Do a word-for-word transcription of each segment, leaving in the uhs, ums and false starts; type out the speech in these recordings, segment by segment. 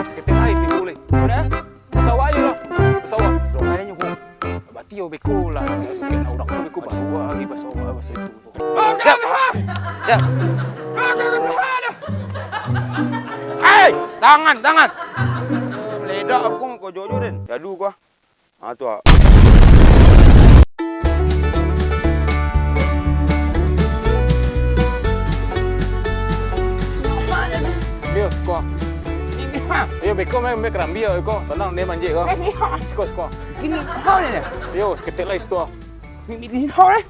Saketek lai tibo lai. Udah? Basawa ajo lah. Basawa. Dong aja nyo. Batio beko lah. Kena urang tu beko baru lagi basawa, baso itu. Siap. Siap. Hei, tangan, tangan. Meledak aku ko jojo den. Jadu ko. Ah, tu ah. Yo, siko. Yo, beko main, main karambia, beko. Tenang, dia manjek ko. Siko, siko. Gini, hal ni. Yo, saketek lai situ. Gini, gini, hal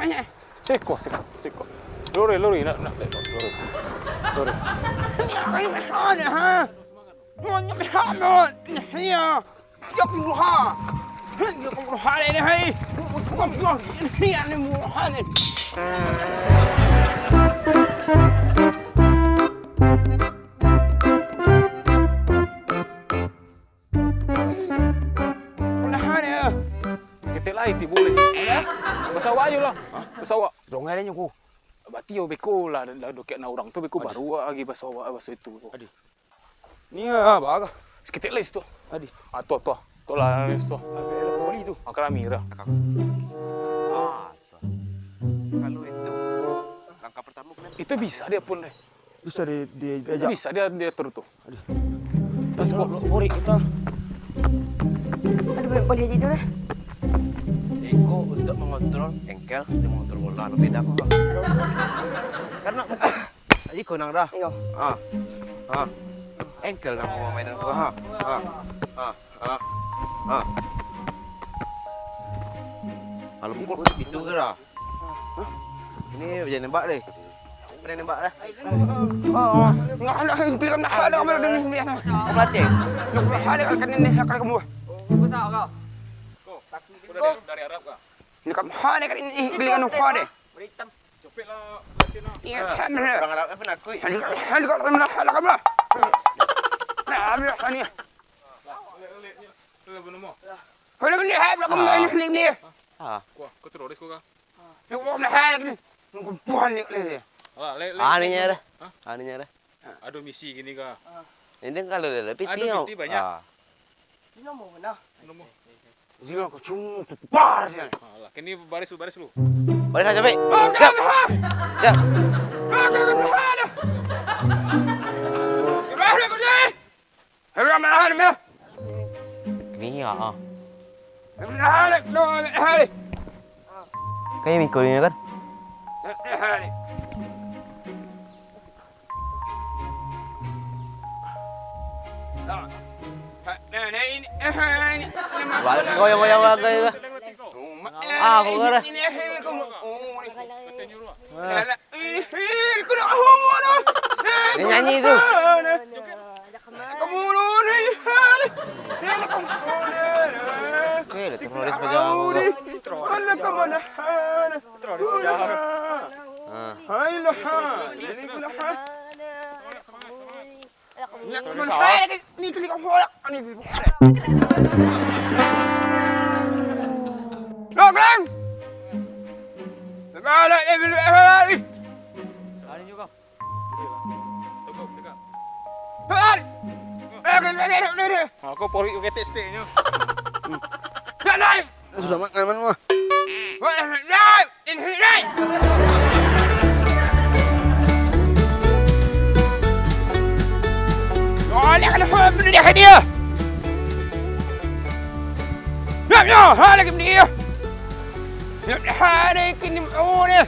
ni. Siko, siko, siko. Lori, lori, nak, nak, lori. Lori. Ini apa ni, hal ni, ha? Monyet, hal ni. Iya. Tiga puluh ha. Tiga puluh ha ni, hai. Bukan, bukan. Ini, ini, murah ni. Mudahan ya. Saketek lai tibo lai. Basawa ajo lah. Basawa. Dongai lah nyo ku. Batio beko lah, lah dokek na urang tu beko baru lagi basawa, baso itu. Adi. Ni ah, baga. Saketek lai situ. Adi. Ah, tu, tu. Tu lah situ. Ada poli tu. Akal Amira. Ah, tu. Kalau itu langkah pertama kena. Itu bisa dia pun deh. Bisa di, di, diajak. Bisa dia, dia atur tu. Aduh. Tas kok. Lo, lo, borik kita. Aduh, banyak balik aja itu lah. Iko untuk mengontrol engkel, dia mengontrol bola, lo beda kok. Karena iko nang dah. Iyo. Ah. Ah. Engkel nang mau main tu. Ah. Ah. Ah. Ah. Ah. Kalau pukul itu ke dah? Hah? Ini hujan nembak deh. Pernah nembak dah? Oh, oh. Nggak ada, bilang nak ada kamu dah ni, bilang. Kau pelatih? Nak ada kan ini, nak kamu. Udah dari, dari Arab kah? Ini kamu ada kan ini, bilang kamu ada. Copet lah, pelatih nak. Iya, kan. Orang Arab apa nak kui? Ada, ada, ada kamu dah, ada kamu dah. Nah, ambil lah ni. Lah, lek, lek, lek. Lek, lek, lek. Kalau beli, hai, belakang ini, ini. Ah. Kau, kau teroris kau kah? Yo, Allah, hai, ini. Nunggu buah ni, ni. Alah, lek, lek, ah, lek, aninya lek. Dah. Hah? Aninya dah. Ado misi gini kah? Ini kalau dah lebih. Ado piti banyak. Ah. Ini nomor mana? Nomor. Jika kau cuma tebar saja. Alah, kini baris lu, baris lu. Baris aja, Bek. Oh, siap. Siap. Siap. Gimana kau ni? Hei, Rahman, Rahman. Kini ya, ah. Rahman, Rahman. Kayak mikul ini kan? Balik goyang-goyang bagai tu. Ah, aku kira. Dia nyanyi tu. Oke, dah terus paja aku. Ah. Hai lah, ha. Ini pula, ha. Nak main lagi. Ni kena kau folak. Ni. Lo, Glenn. Balik, eh, balik, eh. Ada juga. Hai. Eh, Glenn, Glenn, Glenn, Glenn. Aku pori ketek steknyo. Glenn, Glenn. Sudah makan mah. Wah, Glenn. Oleh kalau hal benda dia dia. Ya, ya, hal lagi benda dia. Ya, hal lagi ni, oh, ni.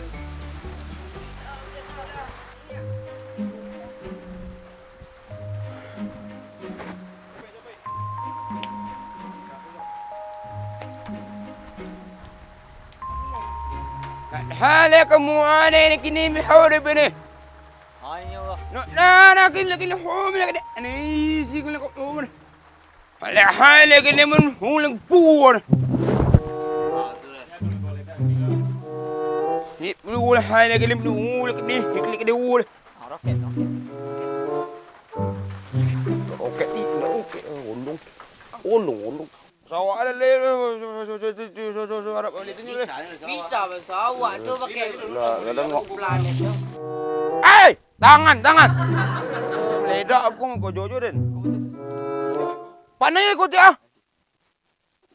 Hale kamu ane ni kini mi hore bene. Hai, ya Allah. No, na, na, kini, kini, home, kini. Ani, si, kini, kok, home. Hale, hale, kini, mun, hulang, buar. Ni, lu, hale, kini, lu, kini, kini, kini, lu. Roket, roket. Roket, ih, roket. Ulung. Ulung, ulung. Sawak ada le. Bisa, bisa. Awak tu pakai Lah, lah tengok. Planet tu. Eh, tangan, tangan. Meledak aku ko jojo den. Panai aku tu ah.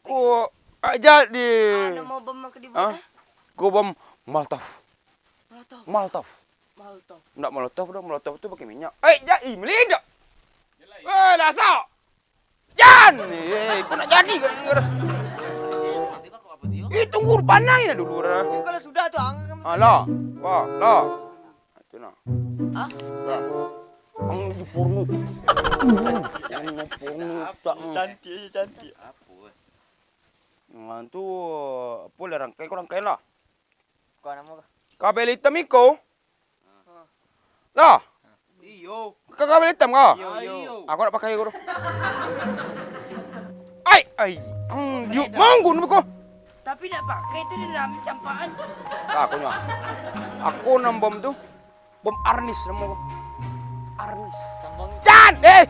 Ko aja di Ah, nama bom ke dibuat, Hah? eh? Ko bom Molotov. Molotov. Molotov. Molotov. Ndak Molotov doh, Molotov tu pakai minyak. Eh, ja-, ih, meledak. Eh, lasak. Jan! Eh, kau nak jadi ke? Eh, tunggu, panai lah dulu, dah. Kalau sudah tu, ang- Alah, wah, lah. Itu nah. Hah? Lah. Ang di porno. Ang di porno, tak. Cantik, cantik. Nah, tu, apa lah, rangkai kau, rangkai lah. Kau nama kau? Kabel hitam iko. Lah. Iyo. Ka-, kabel hitam ko? Iyo, iyo. Aku nak pakai ko tu. Ai, ai. Hmm, diuk manggun ko. Tapi nak pakai tu dia dalam campakan. Ah, aku nyo. Aku nan bom tu. Bom Arnis namo ko. Arnis. Sambung. Jan, eh.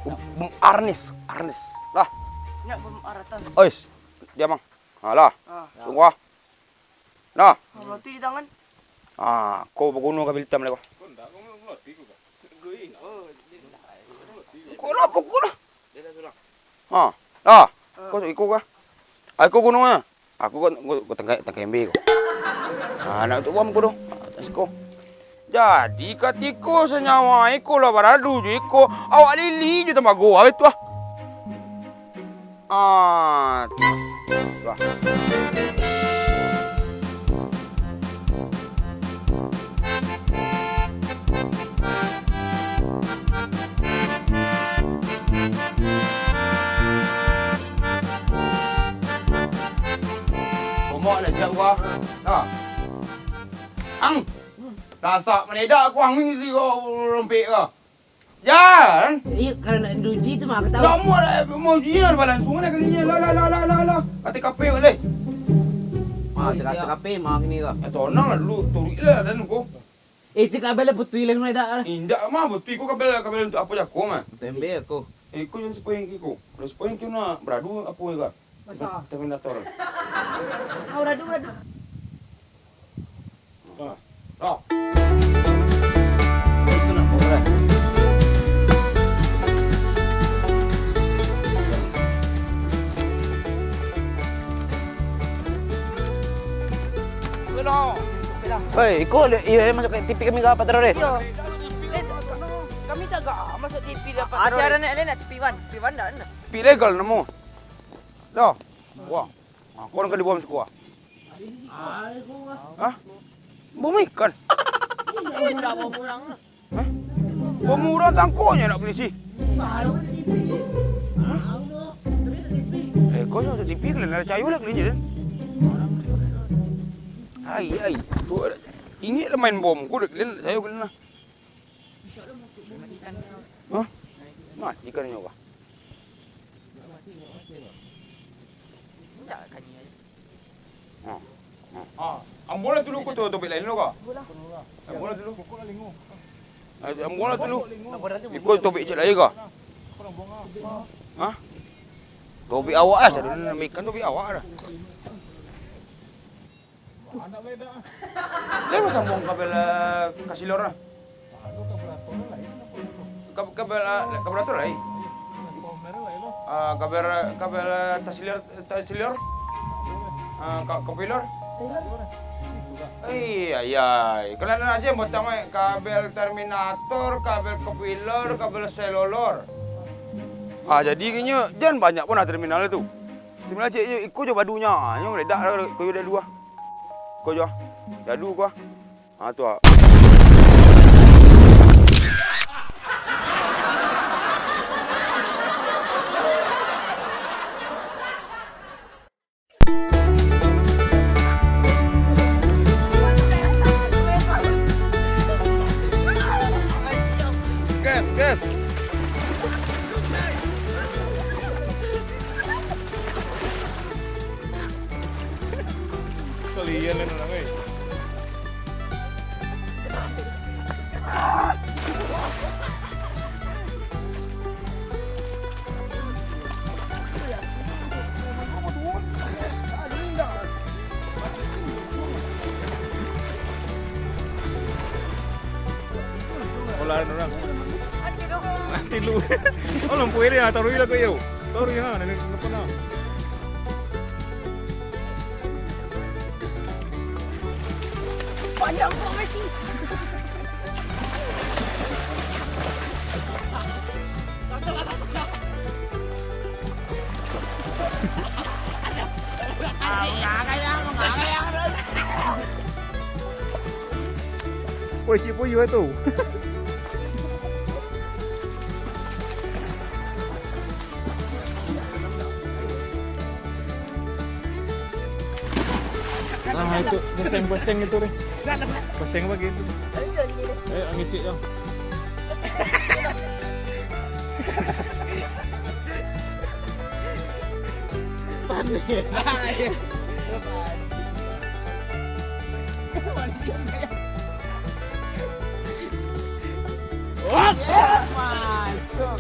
Bom, bom Arnis, Arnis. Lah. Nak bom Araton. Ois, diam, Mang. Alah. Ah. Sungguah. Nah. Ah, berarti di tangan. Ah, kau baguno kabel hitam lah kau. Kau nak pukul lah. Ha. Lah. Ah. Kau iko kah? Ah, iko gunongnyo. Aku kan, aku, aku tangkai, tangkai embe ko. Ah, nak tu bom ko doh. Atas ko. Jadi, katiko sanyawa iko lah baradu jo iko, awak lili jo tambago, ah, itu ah. Ah, tu ah. Momok lah siap gua. Ha. Ang. Rasak meledak aku ang ni ko rompek ko. Jan. Iyo, kalau nak diuji tu mah aku tahu. Ndak mau dah, mau uji lah, balangsuang lah kali ni. Lah, lah, lah, lah, lah, lah. Kata kape boleh. Ah, kata kape mah kini ko. Eh, tonang lah dulu, turik lah dan ko. Eh, tu kabel lah betul lah meledak lah. Indak mah, betul ko kabel, kabel untuk apa jako mah? Tembel ko. Eh, ko yang sepoi ko. Kalau sepoi ko nak beradu apa ko? Masa? Terminator. Ah, beradu, beradu. Ah. Ah. Itu nak apa? Hei, iko, iyo, masuk ka T V kami ka Pak Teroris. Iyo. Eh, kami tagak masuk T V dapat. Acara nak, nak T V One, T V One dah, dah. T V legal namo. Dah. Wah. Ha, kau ka dibom siko ah. Hah? Bom ikan? Indak bom urang lah. Hah? Bom urang tangkoknyo nak polisi. Hah? Eh, kau yang T V kalian lah cayo lah kalian je, kan? Ai, ai. Ingek lah main bom. Kau dah kalian nak cayo kalian lah. Hah? Mati kan nyo kah? Ha. Ha. Ambo lah dulu ko tu topik lain lo ko. Ambo lah dulu. Ambo lah dulu. Iko topik cek lai ko. Ha? Topik awak ah, sadonyo ikan topik awak dah. Lai basambuang kabel, eh, kasilor lah. Kab-, kabel, eh, karburator lai. Ah, kabel, kabel, eh, tasilor, tasilor. Ah, ka-, kopilor. Iya, iya. Kalau nan aja yang pertama kabel terminator, kabel kopilor, kabel selulor. Ah, jadi kini jan banyak pun lah terminal tu. Terminal cek iko jo badunyo, nyo meledak lah, iko jo dah dua. Ko jo. Jadu ko. Ha, tu ah. Gas, gas. Kalian ni orang, eh. Lawan urang. Nanti lu. Oh, lampu ini, ah, taruh lah kau. Taruh, ha, nenek kenapa nak? Panjang kau masih. Woi, cik puyuh tu. Nah, itu, peseng-peseng itu deh. Peseng apa gitu? Eh, angin cik, yo. Panen. Masuk.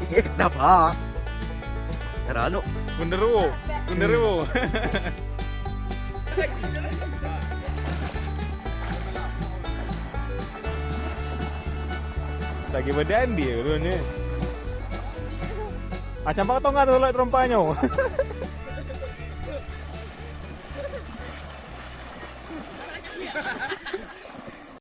Kenapa? Kenapa lu? Genderuwo. Genderuwo. Lagi badan dia tu ni. Ah, campak tongah tu lah terompanyo.